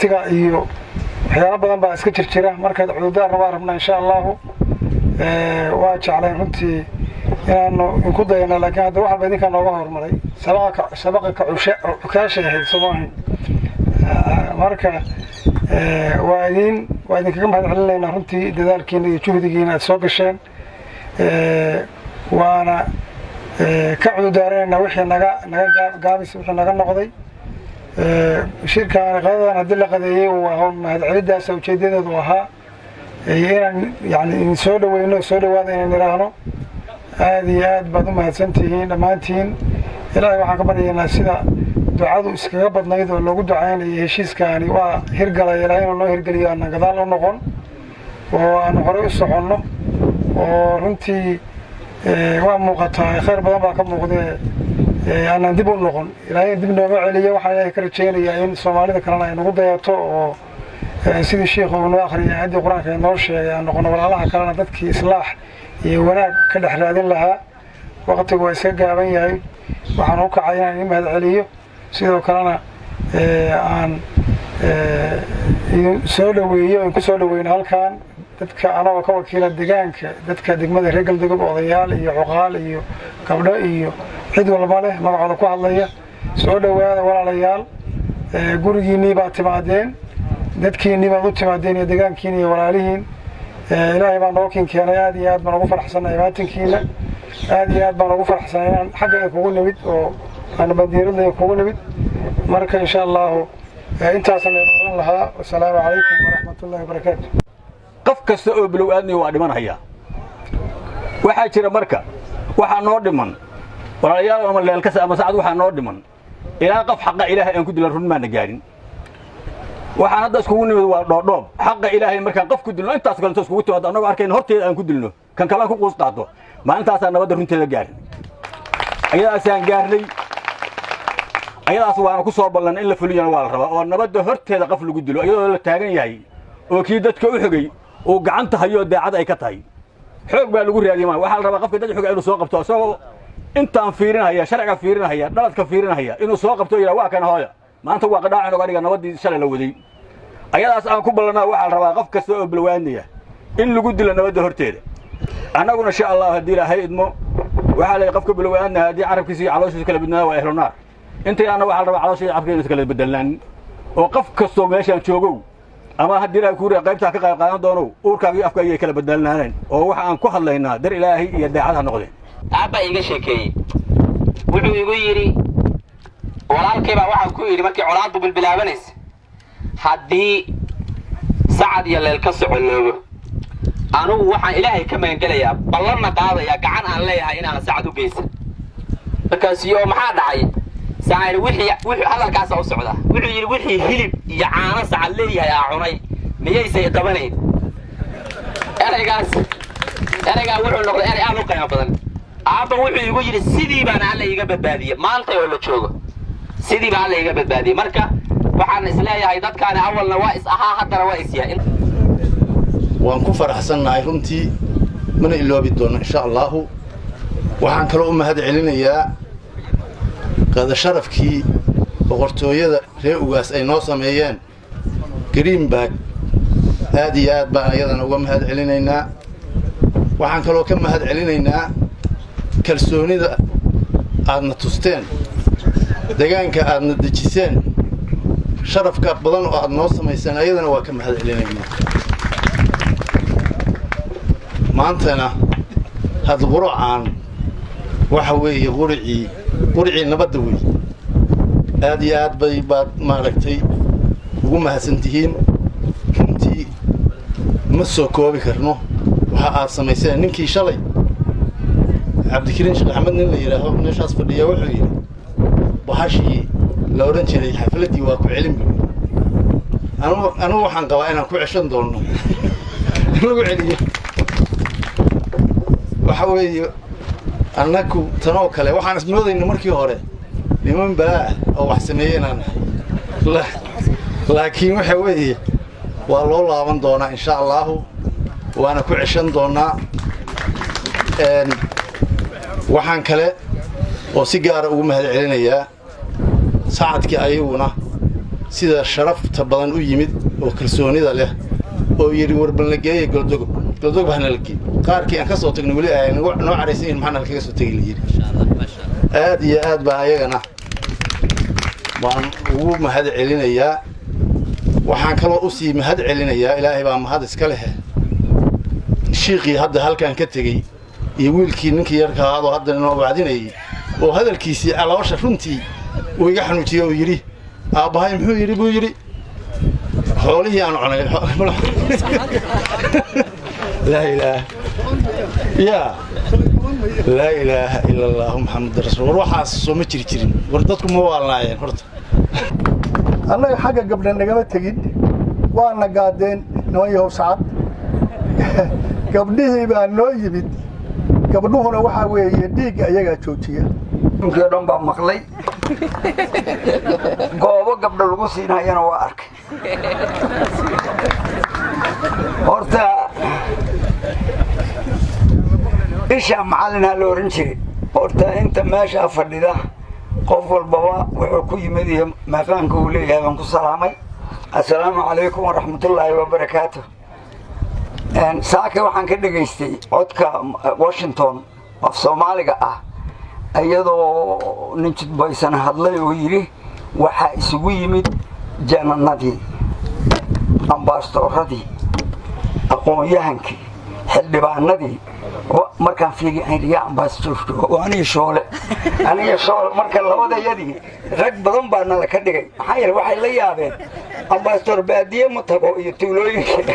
Waqtiga iyo waxyaalo badan baa iska jirjira, marka cudurdaarna waa rabnaa insha Allahu. Waa jeclayn runtii inaanu inku dayano, laakiin hadda wax walba idinkaa nooga hormaray. Sabaqa ka cukaashay ahayd soomaahin. Marka waa idinkaga mahad celinaynaa runtii dadaalkiina iyo juhdigiina aad soo gasheen, waana ka cudurdaaranaynaa wixii naga gaabis, wixii naga noqday. Shirkaan qadadan haddii la qadeeyey waa mahad celidaas ujeedadeedu ahaa, iyo inaan yani idin soo dhaweyno, soo dhawaada inaan idhaahno. Aad iyo aad baad u mahadsantihiin dhammaantiin. Ilaahay waxaan ka baryaynaa sida ducadu iskaga badnayd oo loogu ducaynayay heshiiskaani waa hirgalay, Ilaahay inuu noo hirgeliyo, aanan gadaal u noqon oo aanu horey u soconno. Oo runtii waa muuqataa, khayr badan baa ka muuqdee, aanan dib u noqon, Ilaahay dib nooma celiyo. Waxaan Ilaahay ka rajaynayaa in Soomaalida kalena ay nagu dayato, oo sidii sheikhu uu noo akhriyay aayaddii Qur-aanka ee noo sheegay, aan noqono walaalaha kalena dadkii islaax iyo wanaag ka dhex raadin lahaa. Waqtigu waa iska gaaban yahay. Waxaan u kacay inaan idin mahad celiyo, sidoo kalena aan idin soo dhaweeyo, in ku soo dhaweyno halkan dadka anagoo ka wakiila deegaanka, dadka degmada reer Galdogob, odayaal iyo cuqaal iyo gabdho iyo cid walba leh magacooda ku hadlaya. Soo dhawaada walaalayaal, gurigiinnii baad timaadeen, dadkiinnii baad u timaadeen iyo deegaankiina iyo walaalihiin. Ilaahay baa noo kin keenay. Aad iyo aad baan ugu faraxsannahay imaatinkiina, aad iyo aad baan ugu faraxsanay inaan xagga idinkugu nimid oo aanu bandiiradla idinkugu nimid. Marka insha Allahu intaasaan idin oran lahaa. Wasalaamu calaykum waraxmatullahi wabarakaatu. Qof kasta oo bilow aadmiga waa dhimanaya. Waxaa jira marka waxaa noo dhiman, walaalayaal, ama Leelkase ama Sacad, waxaa noo dhiman ilaa qof xaqa Ilaahay aan ku dilan run maana gaarin. Waxaan hadda iskugu nimid waa dhoodhoob xaqa Ilaahay. Markaan qof ku dilno intaas kale inta iskugu timaado, annagoo arkayna horteeda aan ku dilno, kan kalaan ku quus qaato, maalintaasaa nabadda runteeda gaarin. Ayadaasaan gaarnay, ayadaas waana ku soo ballan in la fuliyana waa la rabaa, oo nabadda horteeda qof lagu dilo iyadoo la taagan yahay oo kii dadka u xogay uu gacanta hayo, daacad ay ka tahay, xoog baa lagu raadiyay. Maa waxaa la rabaa qofka dad xoga inuu soo qabto, isagoo intaan fiirinaya, sharciga fiirinaya, dhaladka fiirinaya, inuu soo qabto, yidhaa waa kan hooya. Maanta waa qadhaacin oga dhiga nabaddii shalay la waday. Ayadaas aan ku ballannaa waxaa la rabaa qof kasta oo bilwaanaya in lagu dilo nabadda horteeda. Annaguna insha Allah haddii Ilaahay idmo, waxaa la qofka bilwaanaya haddii carabkiisa iyo calooshiisa kala badnaa waa ehlu naar. Intayaana waxaa la rabaa caloosha iyo carabkeena kala bedelaan, oo qof kastoo meeshaan joogow ama haddii Ilaahay kuu qaybtaa ka qayb qaadan doono, uurkaaga iyo afka ayay kala bedelnaaneen, oo waxa aan ku hadlaynaa dar Ilaahay iyo daacad ha noqdeen. Aabbaa iiga sheekeeyey, wuxuu igu yidhi: "Walaalkay baa waxaan ku yidhi markii colaaddu bilbilaabanaysa, haddii Sacad iyo Leel ka socoloobo, anugu waxaan Ilaahay ka magangelayaa, ballanna qaadayaa, gacan aan leeyahay inaanan Sacad u geysan." Markaasiyo oo maxaa dhacay? Sacad wixii wuxuu hadalkaasa u socdaa, wuxuu yidhi: "Wixii hilib iyo caano Sacad leeyahay aa cunay miyaysay qabanayn?" Eraygaas, eraygaa wuxuu noqday erey aad u qiimo badan. Aabba wuxuu igu yidhi: "Sidii baana Alla iiga badbaadiyey. Maantay oo la joogo sidii baa Alla iiga badbaadiyey." Marka waxaan isleeyahay dadkaani awalna waa is ahaa, haddana waa is yahay. Waan ku faraxsannahay runtii, mana iloobi doono insha Allahu. Waxaan kaloo u mahad celinayaa qada sharafkii boqortooyada reer Ugaas ay noo sameeyeen Greenburg. Aad iyo aad baan ayadana uga mahad celinaynaa. Waxaan kaloo ka mahad celinaynaa kalsoonida aadna tusteen, degaanka aadna dejiseen, sharafka badan oo aad noo samayseen, ayadana waa ka mahad celinaynaa. Maantana had quracaan waxa weeye quricii nabadda wey. Aad iyo aad bay baad maaragtay ugu mahadsan tihiin runtii, ma soo koobi karno waxa aad samayseen. Ninkii shalay Cabdikariin Sheekh Axmed nin la yidhaaho meeshaas fadhiya wuxuu yidhi bahashii la odhan jiray xafladdii waa ku celin buy. Anugu waxaan qabaa inaan ku ceshan doonno in lagu celiyo. Waxa weeye annagu tanoo kale waxaan ismoodayna markii hore niman balaa oo wax sameeyey inaan nahay, laakiin waxa weeye waa loo laaban doonaa insha Allahu, waana ku ceshan doonaa. Waxaan kale oo si gaara ugu mahad celinayaa Sacadkii ayaguna Sida sharafta badan u yimid oo kalsoonida leh oo yidhi warbalna geeya Goldogob, Goldogob hana la geey. Qaarkii aan ka soo tagnay weli ay noo caraysan yihin, maxaa nalkaga soo tegi la yidhi. Aad iyo aad baa ayagana waan ugu mahad celinayaa. Waxaan kaloo usii mahad celinayaa, Ilaahay baa mahad iska leh, shiiqii hadda halkan ka tegey iyo wiilkii ninkii yarkahaadoo hadda inoo wacdinayay oo hadalkiisii caloosha runtii uu iga xanuujiyey oo yidhi aabbahay muxuu yidhi buu yidhi xoolihii aan cunay. Laa ilaaha yaa laa ilaaha ila Allahu Maxamed rasuul. War waxaas soo ma jiri jirin, war dadku ma waalnaayeen horta. Annaga xagga gabdha nagama tegin, waana gaadeen niman yahow Sacad. Gabdhihii baa noo yimid. Gabdhuhuna waxaa weeye dhiigga iyagaa joojiya. Inkii o dhan baa maqlay, goobo gabdho lagu siinayana waa arkay. Horta isha macallinaa la ohan jiray. Horta inta meeshaa fadhida qof walbaba wuxuu ku yimid iyo meeqaanka uu leeyahay baan ku salaamay. Assalaamu calaykum waraxmatullaahi wabarakaatu. Saaka waxaan ka dhegaystay codka Washington af Soomaaliga ah, iyadoo nin jidbaysan hadlay oo yidhi waxaa isugu yimid jananadii, ambaasadooradii, aqoon-yahankii, xildhibaanadii. Markaan fiiriy yaa ambaasador jooga oo aniga Shoole, aniga Shoole. Marka labadayadii rag badan baa nala ka dhigay, maxaa yeele waxay la yaabeen ambaasador baadiye ma tago iyo tuulooyinka.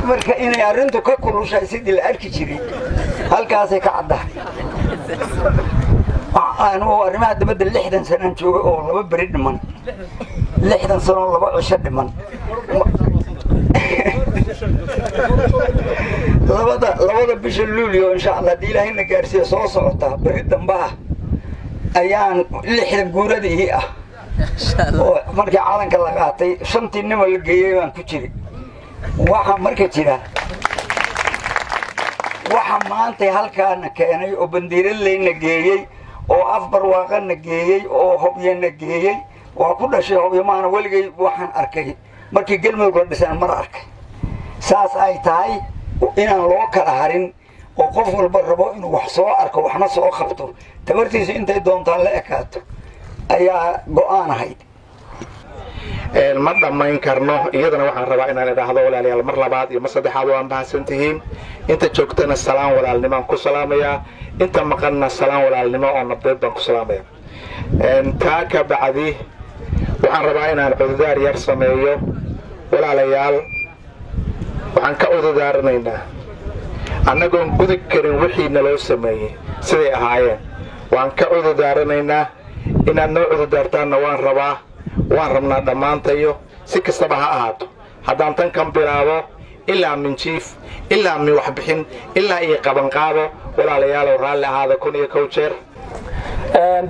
Marka inay arrintu ka kulushahay sidii la arki jiray halkaasay ka caddahay. Anugu arrimaha dibadda 60 sanaan joogay oo 2 beri dhiman, 60 sano oo 2 cisho dhiman. Labada bisha Luulyo, insha Allah, haddii Ilaahayna gaarsiiya, soo socota beri dambaha ayaan 60 guuradii ah oo markii calanka la qaatay shantii nimo la geeyey baan ku jiray. Waxaa marka jira waxa maanta halkaana keenay oo Bandiiraleyna geeyey oo Afbarwaaqana geeyey oo Hobyana geeyey. Waa ku dhashay Hobyo, maana weligay waxaan arkay markii Galmudug la dhisaan mar arkay. Saas ay tahay inaan loo kala harin oo qof walba rabo inuu wax soo arko, waxna soo qabto, tabartiisu intay doontaan la ekaato ayaa go'aan ahayd. Ma dhammayn karno iyadana. Waxaan rabaa inaan idhaahdo walaalayaal, mar labaad iyo mar saddexaad waan mahadsan tihiin. Inta joogtana salaan walaalnimaan ku salaamayaa, inta maqanna salaan walaalnimo oo nabdeed baan ku salaamaya. Taa ka bacdi waxaan rabaa inaan cududaar yar sameeyo. Walaalayaal, waxaan ka cududaaranaynaa annagoon gudi karin wixii naloo sameeyey siday ahaayeen. Waan ka cududaaranaynaa, inaad noo cududaartaanna waan rabaa, waan rabnaa dhammaantayo. Si kastaba ha ahaato, haddaan tan kan bilaabo ilaa min jiif, ilaa min waxbixin, ilaa iyo qabanqaabo, walaalayaalow raalli ahaada 1001 jeer.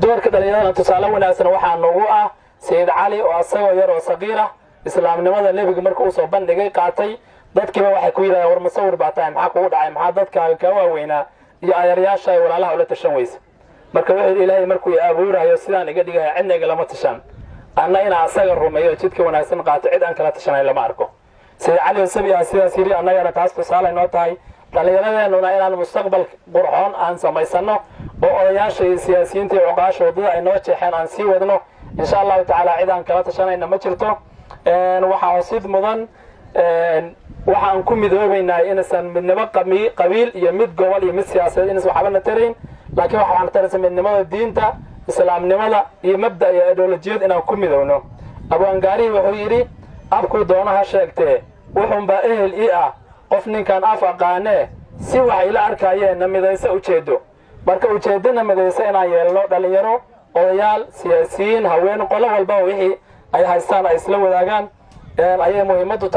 Dumarka dhallinyarada tusaale wanaagsan waxaa noogu ah Sayid Cali oo asagoo yar oo saqiir ah islaamnimada nebiga marka uu soo bandhigay qaatay. Dadkiiba waxay ku yidhahdeen, war masawir baa tahay, maxaa kugu dhacay, maxaa dadkaaga kaa waaweynaa iyo adeeryaasha ay walaalaha ula tashan weysa? Marka wuxuu yidhi, Ilaahay markuu i abuurayo sidaan iga dhigaya cidna igalama tashan, anna inaan asaga rumeeyo jidka wanaagsan qaato cid aan kala tashanayn lama arko. Sayid Cali oo sabi ah sidaas yidhi, annagana taas tusaale noo tahay. Dhallinyaradeenuna inaan mustaqbal qurxoon aan samaysano oo odayaasha iyo siyaasiyiinta iyo cuqaasha waddada ay noo jeexeen aan sii wadno, insha Allahu tacaala. Cid aan kala tashanayna ma jirto. Waxaa xusid mudan waxaan ku midoobaynaa inaysan midnimo qabiil iyo mid gobol iyo mid siyaasadeed inaysan waxba na tarayn, laakiin waxaan taraysa midnimada diinta islaamnimada iyo mabda iyo ideolojiyad inaan ku midowno. Abwaangaarihii wuxuu yidhi, abkuu doono ha sheegtee, wuxuunbaa ehel ii ah qof ninkaan af aqaanee si waxay ila arkayeen na midaysa ujeeddo. Marka ujeeddana midaysa inaan yeelno, dhallinyaro, odayaal, siyaasiyiin, haween, qolo walbaba wixii ay haystaan ay isla wadaagaan ayay muhiimaddu tahay.